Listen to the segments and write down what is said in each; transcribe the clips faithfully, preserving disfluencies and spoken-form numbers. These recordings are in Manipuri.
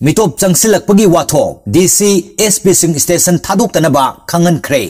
ꯃꯤꯇꯣꯞ ꯆꯪꯁꯤꯜꯂꯛꯄꯒꯤ ꯋꯥꯊꯣꯛ, ꯗꯤ ꯁꯤ, ꯑꯦꯁ ꯄꯤꯁꯤꯡ ꯁ꯭ꯇꯦꯁꯟ ꯊꯥꯗꯣꯛꯇꯅꯕ ꯈꯪꯍꯟꯈ꯭ꯔꯦ꯫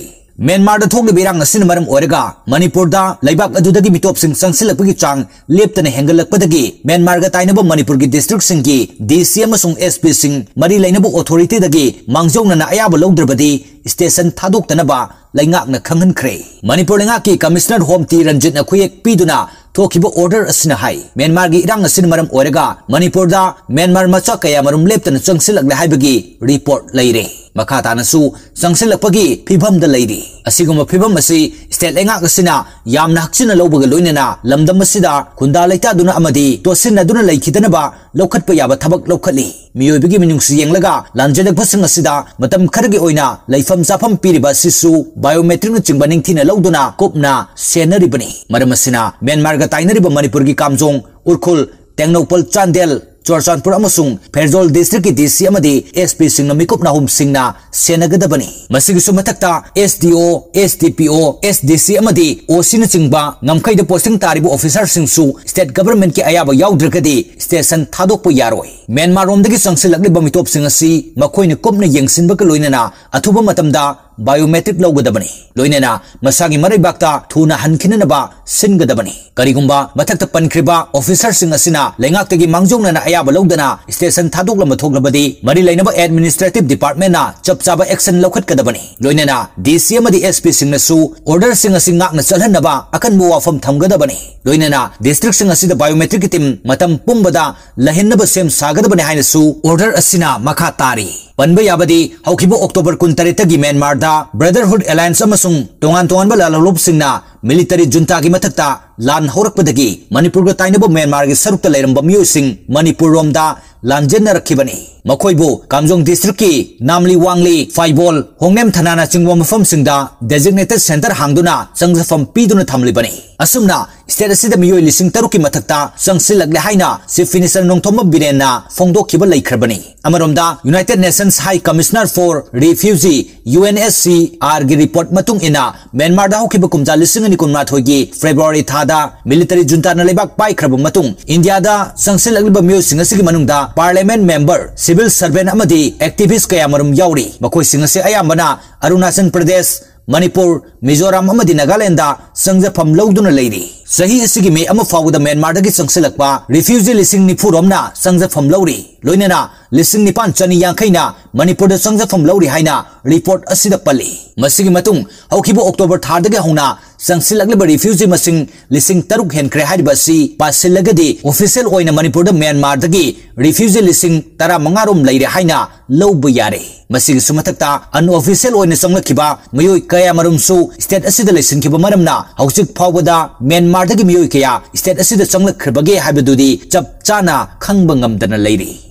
ꯃ꯭ꯌꯥꯟꯃꯥꯔꯗ ꯊꯣꯛꯂꯤꯕ ꯏꯔꯥꯡ ꯑꯁꯤꯅ ꯃꯔꯝ ꯑꯣꯏꯔꯒ ꯃꯅꯤꯄꯨꯔꯗ ꯂꯩꯕꯥꯛ ꯑꯗꯨꯗꯒꯤ ꯃꯤꯇꯣꯞꯁꯤꯡ ꯆꯪꯁꯤꯜꯂꯛꯄꯒꯤ ꯆꯥꯡ ꯂꯦꯞꯇꯅ ꯍꯦꯟꯒꯠꯂꯛꯄꯗꯒꯤ ꯃ꯭ꯌꯥꯟꯃꯥꯔꯒ ꯇꯥꯏꯅꯕ ꯃꯅꯤꯄꯨꯔꯒꯤ ꯗꯤꯁꯇ꯭ꯔꯤꯛꯁꯤꯡꯒꯤ ꯗꯤ ꯁꯤ ꯑꯃꯁꯨꯡ ꯑꯦꯁ ꯄꯤꯁꯤꯡ ꯃꯔꯤ ꯂꯩꯅꯕ ꯑꯣꯊꯣꯔꯤꯇꯤꯗꯒꯤ ꯃꯥꯡꯖꯧꯅꯅ ꯑꯌꯥꯕ ꯂꯧꯗ꯭ꯔꯕꯗꯤ ꯁ꯭ꯇꯦꯁꯟ ꯊꯥꯗꯣꯛꯇꯅꯕ ꯂꯩꯉꯥꯛꯅ ꯈꯪꯍꯟꯈ꯭ꯔꯦ꯫ ꯃꯅꯤꯄꯨꯔ ꯂꯩꯉꯥꯛꯀꯤ ꯀꯃꯤꯁꯅꯔ ꯍꯣꯝ ꯇꯤ ꯔꯟꯖꯤꯠꯅ ꯈꯨꯌꯦꯛ ꯄꯤꯗꯨꯅ ꯊꯣꯛꯈꯤꯕ ꯑꯣꯔꯗꯔ ꯑꯁꯤꯅ ꯍꯥꯏ, ꯃ꯭ꯌꯥꯟꯃꯥꯔꯒꯤ ꯏꯔꯥꯡ ꯑꯁꯤꯅ ꯃꯔꯝ ꯑꯣꯏꯔꯒ ꯃꯅꯤꯄꯨꯔꯗ ꯃ꯭ꯌꯥꯟꯃꯥꯔ ꯃꯆꯥ ꯀꯌꯥ ꯃꯔꯨꯝ ꯂꯦꯞꯇꯅ ꯆꯪꯁꯤꯜꯂꯛꯂꯦ ꯍꯥꯏꯕꯒꯤ ꯔꯤꯄꯣꯔꯠ ꯂꯩꯔꯦ꯫ ꯃꯈꯥ ꯇꯥꯅꯁꯨ ꯆꯪꯁꯤꯜꯂꯛꯄꯒꯤ ꯐꯤꯕꯝꯗ ꯂꯩꯔꯤ꯫ ꯑꯁꯤꯒꯨꯝꯕ ꯐꯤꯕꯝ ꯑꯁꯤ ꯁ꯭ꯇꯦꯠ ꯂꯩꯉꯥꯛ ꯑꯁꯤꯅ ꯌꯥꯝꯅ ꯍꯛꯆꯤꯟꯅ ꯂꯧꯕꯒ ꯂꯣꯏꯅꯅ ꯂꯝꯗꯝ ꯑꯁꯤꯗ ꯈꯨꯟꯗꯥ ꯂꯩꯇꯥꯗꯨꯅ ꯑꯃꯗꯤ ꯇꯣꯠꯁꯤꯟꯅꯗꯨꯅ ꯂꯩꯈꯤꯗꯅꯕ ꯂꯧꯈꯠꯄ ꯌꯥꯕ ꯊꯕꯛ ꯂꯧꯈꯠꯂꯤ꯫ ꯃꯤꯑꯣꯏꯕꯒꯤ ꯃꯤꯅꯨꯡꯁꯤ ꯌꯦꯡꯂꯒ ꯂꯥꯟꯖꯦꯜꯂꯛꯄꯁꯤꯡ ꯑꯁꯤꯗ ꯃꯇꯝ ꯈꯔꯒꯤ ꯑꯣꯏꯅ ꯂꯩꯐꯝ ꯆꯥꯐꯝ ꯄꯤꯔꯤꯕ ꯑꯁꯤꯁꯨ ꯕꯥꯏꯑꯣꯃꯦꯇ꯭ꯔꯤꯛꯅꯆꯤꯡꯕ ꯅꯤꯡꯊꯤꯅ ꯂꯧꯗꯨꯅ ꯀꯨꯞꯅ ꯁꯦꯟꯅꯔꯤꯕꯅꯤ꯫ ꯃꯔꯝ ꯑꯁꯤꯅ ꯃ꯭ꯌꯥꯟꯃꯥꯔꯒ ꯇꯥꯏꯅꯔꯤꯕ ꯃꯅꯤꯄꯨꯔꯒꯤ ꯀꯥꯝꯖꯣꯡ, ꯎꯔꯈꯨꯜ, ꯇꯦꯡꯅꯧꯄꯜ, ꯆꯥꯟꯗꯦꯜ, ꯆꯨꯔꯆꯥꯟꯄꯨꯔ ꯑꯃꯁꯨꯡ ꯐꯦꯔꯖꯣꯜ ꯗꯤꯁꯇ꯭ꯔꯤꯛꯀꯤ ꯗꯤ ꯁꯤ ꯑꯃꯗꯤ ꯑꯦꯁ ꯄꯤꯁꯤꯡꯅ ꯃꯤꯀꯨꯞ ꯅꯥꯍꯨꯝꯁꯤꯡꯅ ꯁꯦꯟꯅꯒꯗꯕꯅꯤ꯫ ꯃꯁꯤꯒꯤꯁꯨ ꯃꯊꯛꯇ ꯑꯦꯁ ꯗꯤ ꯑꯣ, ꯑꯦꯁ ꯗꯤ ꯄꯤ ꯑꯣ, ꯑꯦꯁ ꯗꯤ ꯁꯤ ꯑꯃꯗꯤ ꯑꯣ ꯁꯤꯅꯆꯤꯡꯕ ꯉꯝꯈꯩꯗ ꯄꯣꯁꯇꯤꯡ ꯇꯥꯔꯤꯕ ꯑꯣꯐꯤꯁꯥꯔꯁꯤꯡꯁꯨ ꯁ꯭ꯇꯦꯠ ꯒꯚꯔꯟꯃꯦꯟꯠꯀꯤ ꯑꯌꯥꯕ ꯌꯥꯎꯗ꯭ꯔꯒꯗꯤ ꯁ꯭ꯇꯦꯁꯟ ꯊꯥꯗꯣꯛꯄ ꯌꯥꯔꯣꯏ꯫ ꯃ꯭ꯌꯥꯟꯃꯥꯔꯔꯣꯝꯗꯒꯤ ꯆꯪꯁꯤꯜꯂꯛꯂꯤꯕ ꯃꯤꯇꯣꯞꯁꯤꯡ ꯑꯁꯤ ꯃꯈꯣꯏꯅ ꯀꯨꯞꯅ ꯌꯦꯡꯁꯤꯟꯕꯒ ꯂꯣꯏꯅꯅ ꯑꯊꯨꯕ ꯃꯇꯝꯗ ꯕꯥꯏꯑꯣꯃꯦꯇ꯭ꯔꯤꯛ ꯂꯧꯒꯗꯕꯅꯤ꯫ ꯂꯣꯏꯅꯅ ꯃꯁꯥꯒꯤ ꯃꯔꯩꯕꯥꯛꯇ ꯊꯨꯅ ꯍꯟꯈꯤꯅꯅꯕ ꯁꯤꯟꯒꯗꯕꯅꯤ꯫ ꯀꯔꯤꯒꯨꯝꯕ ꯃꯊꯛꯇ ꯄꯟꯈ꯭ꯔꯤꯕ ꯑꯣꯐꯤꯁꯥꯔꯁꯤꯡ ꯑꯁꯤꯅ ꯂꯩꯉꯥꯛꯇꯒꯤ ꯃꯥꯡꯖꯧꯅꯅ ꯑꯌꯥꯕ ꯂꯧꯗꯅ ꯁ꯭ꯇꯦꯁꯟ ꯊꯥꯗꯣꯛꯂ ꯊꯣꯛꯂꯕꯗꯤ ꯃꯔꯤ ꯂꯩꯅꯕ ꯑꯦꯗꯃꯤꯅꯤꯁꯇ꯭ꯔꯦꯇꯤꯚ ꯗꯤꯄꯥꯔꯠꯃꯦꯟꯠꯅ ꯆꯞ ꯆꯥꯕ ꯑꯦꯛꯁꯟ ꯂꯧꯈꯠꯀꯗꯕꯅꯤ꯫ ꯂꯣꯏꯅꯅ ꯗꯤ ꯁꯤ ꯑꯃꯗꯤ ꯑꯦꯁ ꯄꯤꯁꯤꯡꯅꯁꯨ ꯑꯣꯔꯗꯔꯁꯤꯡ ꯑꯁꯤ ꯉꯥꯛꯅ ꯆꯠꯍꯟꯅꯕ ꯑꯀꯟꯕ ꯋꯥꯐꯝ ꯊꯝꯒꯗꯕꯅꯤ꯫ ꯂꯣꯏꯅꯅ ꯗꯤꯁꯇ꯭ꯔꯤꯛꯁꯤꯡ ꯑꯁꯤꯗ ꯕꯥꯏꯑꯣꯃꯦꯇ꯭ꯔꯤꯛꯀꯤ ꯇꯤꯝ ꯃꯇꯝ ꯄꯨꯝꯕꯗ ꯂꯩꯍꯟꯅꯕ ꯁꯦꯝ ꯁꯥꯒꯗꯕꯅꯤ ꯍꯥꯏꯅꯁꯨ ꯑꯣꯔꯗꯔ ꯑꯁꯤꯅ ꯃꯈꯥ ꯇꯥꯔꯤ꯫ ꯄꯟꯕ ꯌꯥꯕꯗꯤ ꯍꯧꯈꯤꯕ ꯑꯣꯛꯇꯣꯕꯔ ꯀꯨꯟꯇꯔꯦꯠꯇꯒꯤ ꯃ꯭ꯌꯥꯟꯃꯥꯔꯗ ꯕ꯭ꯔꯗꯔꯍꯨꯗ ꯑꯦꯂꯥꯌꯟꯁ ꯑꯃꯁꯨꯡ ꯇꯣꯉꯥꯟ ꯇꯣꯉꯥꯟꯕ ꯂꯥꯜꯍꯧꯂꯨꯞꯁꯤꯡꯅ ꯃꯤꯂꯤꯇꯔꯤ ꯖꯨꯟꯇꯥꯒꯤ ꯃꯊꯛꯇ ꯂꯥꯟ ꯍꯧꯔꯛꯄꯗꯒꯤ ꯃꯅꯤꯄꯨꯔꯒ ꯇꯥꯏꯅꯕ ꯃ꯭ꯌꯥꯟꯃꯥꯔꯒꯤ ꯁꯔꯨꯛꯇ ꯂꯩꯔꯝꯕ ꯃꯤꯑꯣꯏꯁꯤꯡ ꯃꯅꯤꯄꯨꯔꯔꯣꯝꯗ ꯂꯥꯟꯖꯦꯟꯅꯔꯛꯈꯤꯕꯅꯤ꯫ ꯃꯈꯣꯏꯕꯨ ꯀꯥꯝꯖꯣꯡ ꯗꯤꯁꯇ꯭ꯔꯤꯛꯀꯤ ꯅꯥꯝꯂꯤ ꯋꯥꯡꯂꯤ, ꯐꯥꯏꯕꯣꯜ, ꯍꯣꯡꯅꯦꯝ ꯊꯅꯥꯅꯆꯤꯡꯕ ꯃꯐꯝꯁꯤꯡꯗ ꯗꯦꯖꯤꯒꯅꯦꯇꯦꯗ ꯁꯦꯟꯇꯔ ꯍꯥꯡꯗꯨꯅ ꯆꯪꯖꯐꯝ ꯄꯤꯗꯨꯅ ꯊꯝꯂꯤꯕꯅꯤ꯫ ꯑꯁꯨꯝꯅ state ꯑꯁꯤꯗ ꯃꯤꯑꯣꯏ ꯂꯤꯁꯤꯡ ꯇꯔꯨꯛꯀꯤ ꯃꯊꯛꯇ ꯆꯪꯁꯤꯜꯂꯛꯂꯦ ꯍꯥꯏꯅ Chief Minister ꯅꯣꯡꯊꯣꯝꯕꯝ ꯕꯤꯔꯦꯟꯅ ꯐꯣꯡꯗꯣꯛꯈꯤꯕ ꯂꯩꯈ꯭ꯔꯕꯅꯤ꯫ ꯑꯃꯔꯣꯝꯗ, United Nations High Commissioner for Refugee, U N H C R ꯒꯤ report ꯃꯇꯨꯡ ꯏꯟꯅ, ꯃ꯭ꯌꯥꯟꯃꯥꯔꯗ ꯍꯧꯈꯤꯕ ꯀꯨꯝꯖꯥ ꯂꯤꯁꯤꯡ ꯑꯅꯤ ꯀꯨꯟꯃꯥꯊꯣꯏꯒꯤ February ꯊꯥꯗ military juntaꯅ ꯂꯩꯕꯥꯛ ꯄꯥꯏꯈ꯭ꯔꯕ ꯃꯇꯨꯡ, ꯏꯟꯗꯤꯌꯥꯗ ꯆꯪꯁꯤꯜꯂꯛꯂꯤꯕ ꯃꯤꯑꯣꯏꯁꯤꯡ ꯑꯁꯤꯒꯤ ꯃꯅꯨꯡꯗ parliament member, civil servant ꯑꯃꯗꯤ activist ꯀꯌꯥꯃꯔꯨꯝ ꯌꯥꯎꯔꯤ꯫ ꯃꯈꯣꯏꯁꯤꯡ ꯑꯁꯤ ꯑꯌꯥꯝꯕꯅ ꯑꯔꯨꯅꯥꯆꯜ ꯄ꯭ꯔꯗꯦꯁ, ꯃꯅꯤꯄꯨꯔ, ꯃꯤꯖꯣꯔꯥꯝ ꯑꯃꯗꯤ ꯅꯥꯒꯥꯂꯦꯟꯗ ꯆꯪꯖꯐꯝ ꯂꯧꯗꯨꯅ ꯂꯩꯔꯤ꯫ ꯆꯍꯤ ꯑꯁꯤꯒꯤ May ꯑꯃ ꯐꯥꯎꯕꯗ ꯃ꯭ꯌꯥꯟꯃꯥꯔꯗꯒꯤ ꯆꯪꯁꯤꯜꯂꯛꯄ refugee ꯂꯤꯁꯤꯡ ꯅꯤꯐꯨ ꯔꯣꯝꯅ ꯆꯪꯖꯐꯝ ꯂꯧꯔꯤ꯫ ꯂꯣꯏꯅꯅ ꯂꯤꯁꯤꯡ ꯅꯤꯄꯥꯟ ꯆꯅꯤ ꯌꯥꯡꯈꯩꯅ ꯃꯅꯤꯄꯨꯔꯗ ꯆꯪꯖꯐꯝ ꯂꯧꯔꯤ ꯍꯥꯏꯅ report ꯑꯁꯤꯗ ꯄꯜꯂꯤ꯫ ꯃꯁꯤꯒꯤ ꯃꯇꯨꯡ ꯍꯧꯈꯤꯕ October ꯊꯥꯗꯒꯤ ꯍꯧꯅ ꯆꯪꯁꯤꯜꯂꯛꯂꯤꯕ refugee ꯃꯁꯤꯡ ꯂꯤꯁꯤꯡ ꯇꯔꯨꯛ ꯍꯦꯟꯈ꯭ꯔꯦ ꯍꯥꯏꯔꯤꯕ ꯑꯁꯤ ꯄꯥꯁꯤꯜꯂꯒꯗꯤ, official ꯑꯣꯏꯅ ꯃꯅꯤꯄꯨꯔꯗ ꯃ꯭ꯌꯥꯟꯃꯥꯔꯗꯒꯤ refugee ꯂꯤꯁꯤꯡ ꯇꯔꯥꯃꯉꯥ ꯔꯣꯝ ꯂꯩꯔꯦ ꯍꯥꯏꯅ ꯂꯧꯕ ꯌꯥꯔꯦ꯫ ꯃꯁꯤꯒꯤꯁꯨ ꯃꯊꯛꯇ, unofficial ꯑꯣꯏꯅ ꯆꯪꯂꯛꯈꯤꯕ ꯃꯤꯑꯣꯏ ꯀꯌꯥꯃꯔꯨꯝꯁꯨ state ꯑꯁꯤꯗ ꯂꯩꯁꯤꯟꯈꯤꯕ ꯃꯔꯝꯅ, ꯍꯧꯖꯤꯛ ꯐꯥꯎꯕꯗ ꯃ꯭ꯌꯥꯟꯃꯥꯔꯗꯒꯤ ꯃꯤꯑꯣꯏ ꯀꯌꯥ state ꯑꯁꯤꯗ ꯆꯪꯂꯛꯈ꯭ꯔꯕꯒꯦ ꯍꯥꯏꯕꯗꯨꯗꯤ ꯆꯞ ꯆꯥꯅ ꯈꯪꯕ ꯉꯝꯗꯅ ꯂꯩꯔꯤ꯫